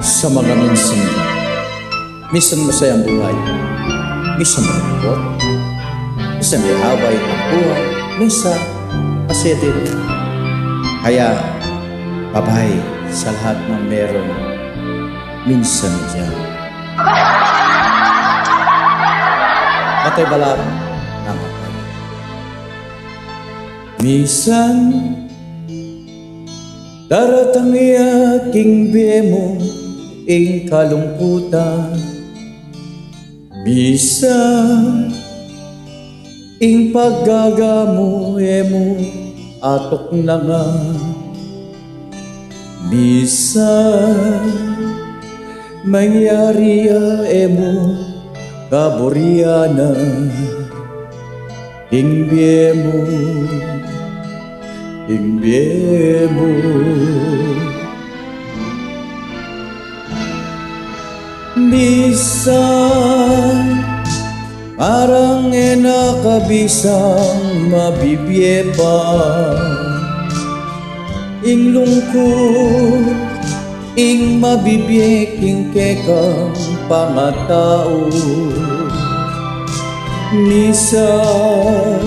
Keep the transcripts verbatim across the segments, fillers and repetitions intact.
Sa mga minsan, minsan masayang buhay, minsan malungkot, minsan may away, tampuhan, minsan masaya din. Kaya, bye-bye sa lahat ng meron minsan dyan. Matay balat ng matay. Minsan, daratang ya king bie mu ing kalungkutan. Minsan, ing paggaga mu e mu atuknangan. Minsan, mangyari ya e mu kaburian na. King bie mu, king bie mu. Minsan, parang e na ka bisang mabibie pa. Ing lungkut, ing mabibie king kekang pangatau. Minsan,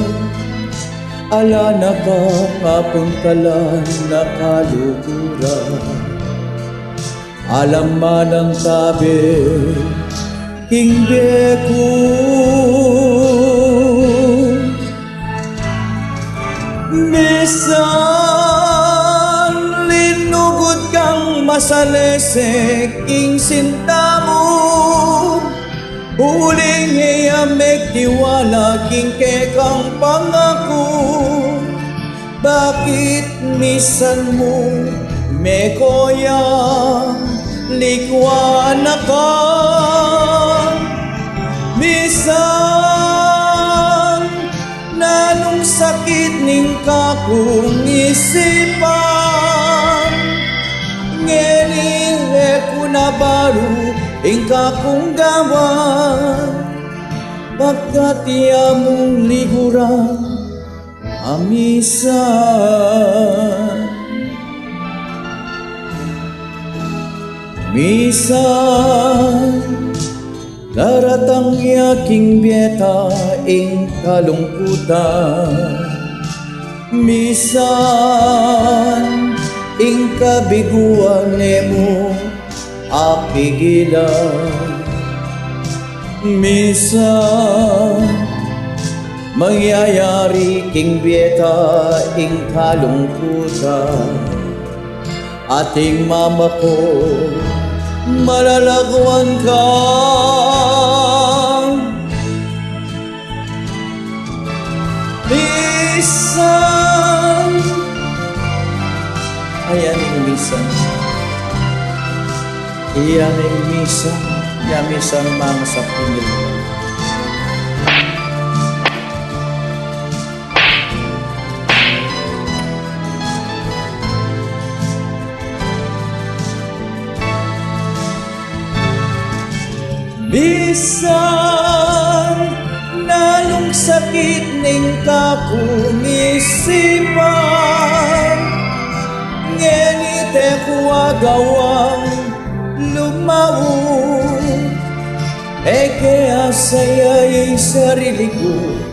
ala na kang apung kalan a kaluguran. Alang manantabe king bie ku. Minsan, linugud kang masalese king sinta mu, uling e ya metiwala king kekang pangaku. Bakit minsan mu meko yang likuan na ka? Minsan, nanung sakit ning kakung isipan. Ngeni e ku na balu ing kakung gawan, pagkat ya mung liguran a minsan. Minsan, daratang ya king bie ta ing kalungkutan. Minsan, ing kabiguan e mu apigilan. Minsan, mangyayari king bie ta ing kalungkutan. Ating mama ku, malalaguan ka. Minsan, ayan ing minsan. Ayan ing minsan. Ya minsan, mama, sa pingil. Minsan, nalung sakit ning kakung isipan. Ngeni e ku agawang lumaut, e ke asaya ing sarili ku.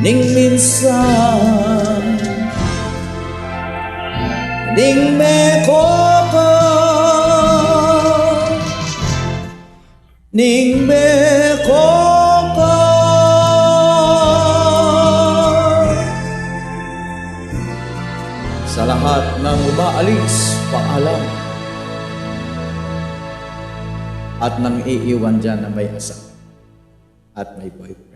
Ning minsan, ning meko ka, ning meko ka. Sa lahat ng umaalis, paalam. At nang iiwan diyan na may asawa at may boyfriend.